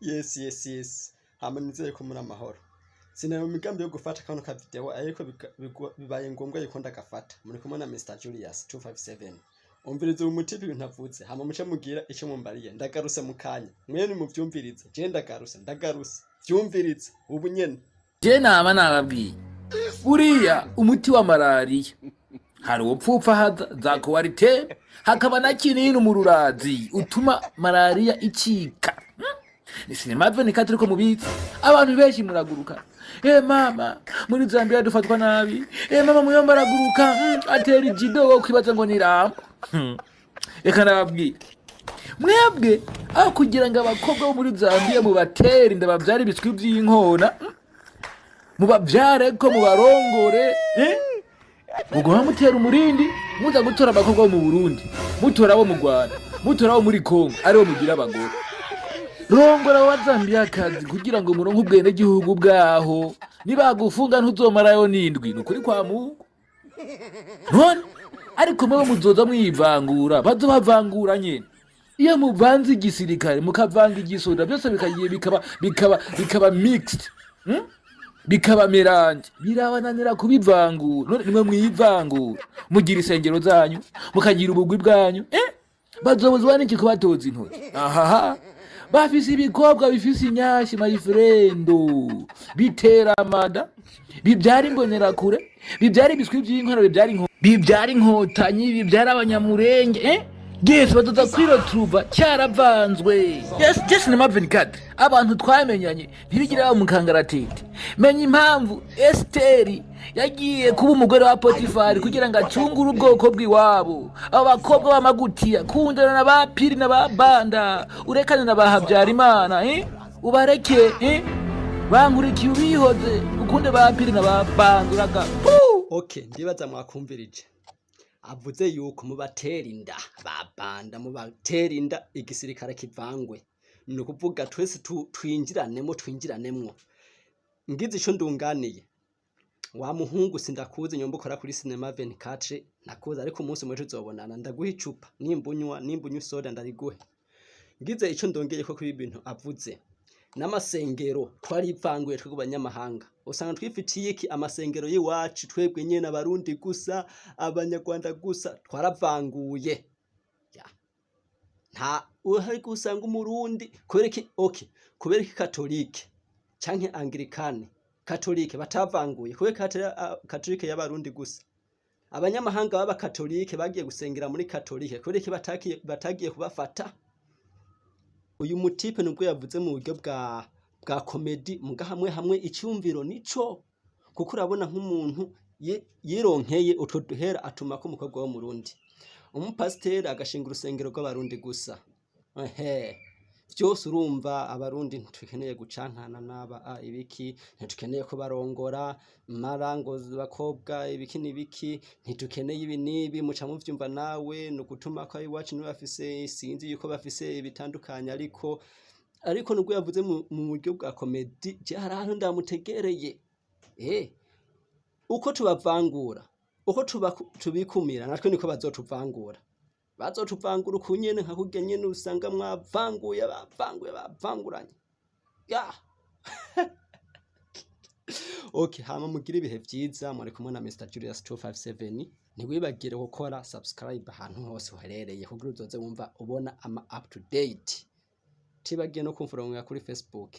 Yes. Hama nizeye ko muri amahoro. Sinari mu migambi yo gufata kano ka video, ariko bibaye ngombwa yuko ndagafata. Muri kumwe na Mr Julius 257. Umviriza uyu mutipe ibintu avuze, hama muce mugira ico mumbariye. Ndagaruse mu kanya. Mwene muvyumvirize. Je ndagaruse, ndagaruse. Vyumvirize ubu nyene. Je nama nababwiye, buriya umuti wa malariya hari uwupfupfahaza za Coartem, hakaba na kinini umururazi utuma malariya icika. Ni Cinéma 24 ariko mubizi, abantu benshi muraguruka: "E mama, muri Zambia dufatwa nabi. E mama, muyomba araguruka, atera ijido wo kwibaza ngo ni Rambo." Reka nababwire mwebwe, aho kugira ngo abakobwa bo muri Zambia mubatere inda bavyare ibiswi vy'inkona, mubavyare ko mubarongore, muguma mutera umurindi muza gutora abakobwa bo mu Burundi, mutora abo mu Rwanda, mutora abo muri Kongo, aribo mugira abagore. Rongora abo bazambiyakazi kugira ngo muronke ubwenegihugu bwaho. Nibagufunga ntuzomarayo n'indwi. Ni ukuri kwa Mungu. None ariko mwewe muzoza mwivangura, bazobavangura nyene. Iyo muvanze igisirikare, mukavanga igisoda, byose bikagiye bikaba mixed, Bikaba mélange, birabananira kubivangura. None nimwe mwivangura, mugira isengero zanyu, mukagira ubugwi bwanyu, Bazobuzwa n'iki kubatoza intoki? Ahaha, bafise ibikobwa bifise inyashi, my friend, bitera amada, bibyara imbonerakure, bibyara ibiswi by'inkono, bibyara inkotanyi, bibyara abanyamurenge, Yes, bazoza kwiroturuva cyaravanzwe. Yes, Cinéma 24. Abantu twamenyanye ntibigira baba mu kangaratete. Menya impamvu Esiteri yagiye kuba umugore wa Potifari kugira ngo acungure ubwoko bw'iwabo. Abo bakobwa b'amagutiya, kundana na ba Piri na ba Banda, urekane na ba Habyarimana, Ubareke, Bankurikiye, ubihoze, ukunde ba Piri na ba Banda, uraga. Puh! Okay, ndibaza mwakumvirije. Avuze yuko mubatera inda babanda, mubatera inda, igisirikare kivangwe. Ni ukuvuga twese twinjiranemo, twinjiranemwo. Ngize ico ndunganiye. Wa muhungu, sindakuzi nyomba ukora kuri Cinéma 24, nakuzi, ariko umunsi umwe tuzobonana, ndaguha icupa nimba unywa soda ndariguhe. Ngize ico ndongeye ko kuri ibintu avuze, n'amasengero twarivanguye twebwe abanyamahanga. Usanga twifitiye iki amasengero y'iwacu twebwe nyene Abarundi gusa, Abanyarwanda gusa, twaravanguye. Ya. Nta uhari usanga Umurundi. Kubera iki? Okay, kubera iki Katolike canke Anglikane, Katolike batavanguye? Kubera Katolike y'Abarundi gusa, abanyamahanga b'aba Katolike bagiye gusengera muri Katolike, kubera iki batagiye kubafata? Uyu mutipe nubwo yavuze mu buryo bwa comédie, muga hamwe hamwe icyumviro nico, kuko urabona nk'umuntu yironkeye utwo duhera, atuma ko umukobwa wo mu Rundi, umupasiteri agashinga urusengero rw'Abarundi gusa, ehe vyose. Urumva, Abarundi ntitukeneye gucankana n'aba ibiki, ntitukeneye ko barongora mara ngo bakobwa ibiki n'ibiki, ntitukeneye ibi n'ibi, muca muvyumva nawe. Ni ugutuma ko iwacu nibo bafise, sinzi yuko bafise ibitandukanye, ariko nubwo yavuze mu buryo bwa comédie, je hari ahantu ndamutegereye. Uko tubavangura, uko tubikumira, natwe niko bazotuvangura. Bazotuvangura uku nyene, nka kurya nyene usanga mwavanguye, bavanguye, bavanguranye ya. Okay, hama mugire ibihe vyiza. Muri kumwe na Mr Julius 257. Ntiwibagire gukora subscribe ahantu hose uherereye kugira uzoze wumva ubona ama up to date. Tibagiye no kumfollowinga kuri Facebook.